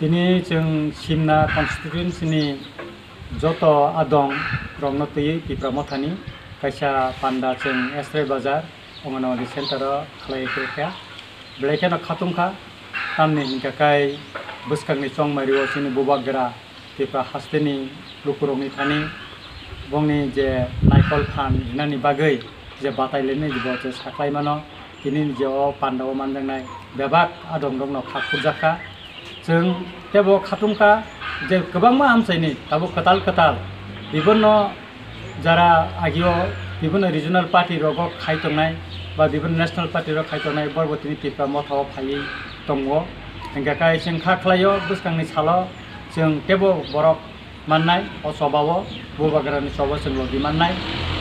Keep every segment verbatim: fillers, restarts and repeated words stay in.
Tini chwng Simna constituency ni joto adong rokno twiwi Tipra Mothani kaisa panda chwng Esrai Bazar Anganwadi center o khlai kha. Belai kheno khatungkha, tamni hinkha kai bwskangni chongmari o chini bubagra Tipra hasteni lukurokni thani bongni je naikol phan rinani bagwi je batai lainai bo je saklai mano, tini je o panda o manjaknai bebak adong rokno kha khurjak kha. Chwng tebo khatungkha je kwbangma amchaini tabuk kwtal kwtal bibonno jara agio bibonno regional party rogo khai tongnai ba bibonno national party rok khai tongnai borbo tini Tipra Motha o phaiwi tongo. Hinkha kai chwng kha khlaio bwskangni salo chwng tebo borok mannai, o choba o bubagrani choba chwng logi mannai.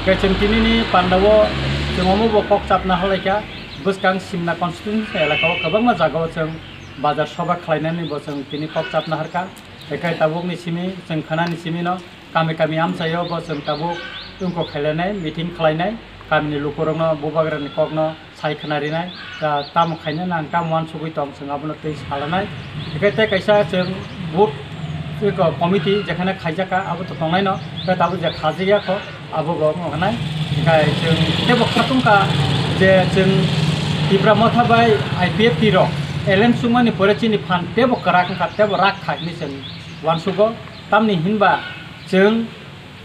Hinkhe chwng tinini panda o chwng omo bo kok chapna halaikha, bwskang Simna constituency elaka o kwbangma jaga o chwng bazar soba khlainani bo chwng tini kok chapna harkha. Hinkhe tabukni simi chwng khanani simi no kami kami amchaio bo chwng tabuk tungko khailainai, meeting khlainai, kamini lukurokno bubagrani kokno sai khna rinai, ta-, tamo khaina nang tamo uansugwi tong chwng abono twi salanai. Hinkhe tei kaisa chwng booth eko committee jekhane khaijakha abo to tongnaino, tei tabuk je khajak yakho abo bo wng khanai. Hinkhe chwng tebo khatungkha je chwng Tipra Motha bai I P F T rok alliance wngmani pore chini phan tebo kwrak wngkha, tebo rak kha hinwi chwng uansugo. Tamni hinba chwng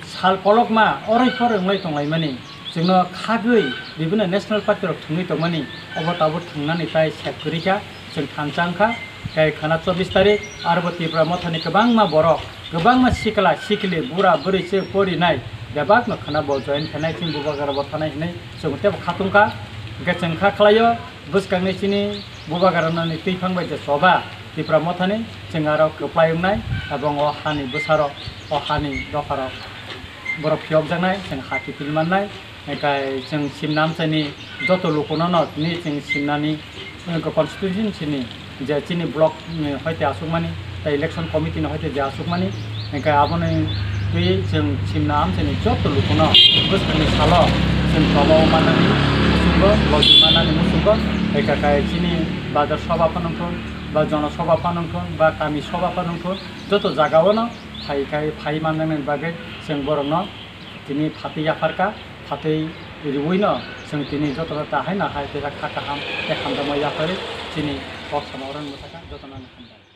sal kolokma oroi poroi wnglai tonglaimani, chwngno khagwi bibinno national party rok thwngwi tongmani, obo tabuk thwngnani tai sep kwrwi kha, chwng thansa wngkha. Tei khana chobbish tarik arbo Tipra Mothani kwbangma borok, kwbangma sikla sikli, bura bwrwi se porinai bebakno khana bo join khainai, chini bubagra bo thanai hinwi chwng tebo khatungkha. Hinkhe chwng kha khlaio, bwskangni chini bubagrani twiphang bai je choba Tipra Mothani, chwng aro kwplai wngnai, ebong o hani bwsarok, o hani dopharok borok phiyokjaknai, chwng ha kiphil mannai. Hinkhe chwng Simna amchaini joto lukuno no tini chwng Simnani, eh, constituency ni je chini block ni hoite asukmani, tei election committee ni hoite je asukmani, hinkhe aboni twi chwng Simna amchaini joto lukuno bwskangni salo chwng choba o mannani muchungo, logi mannani muchungo, hinkhe kai chini bazar soba phano wngthun, ba jono soba phano wngthun, ba kami soba phano wngthun, joto jaga o no phai khai, phai mannani bagwi chwng borokno tini phatwi yapharkha, phatwi riwino chwng tini jotono ta hai na hai teisa kha kaham tei hamjakma yapharwi chini kok sama oro mwthakha, jotono hambai.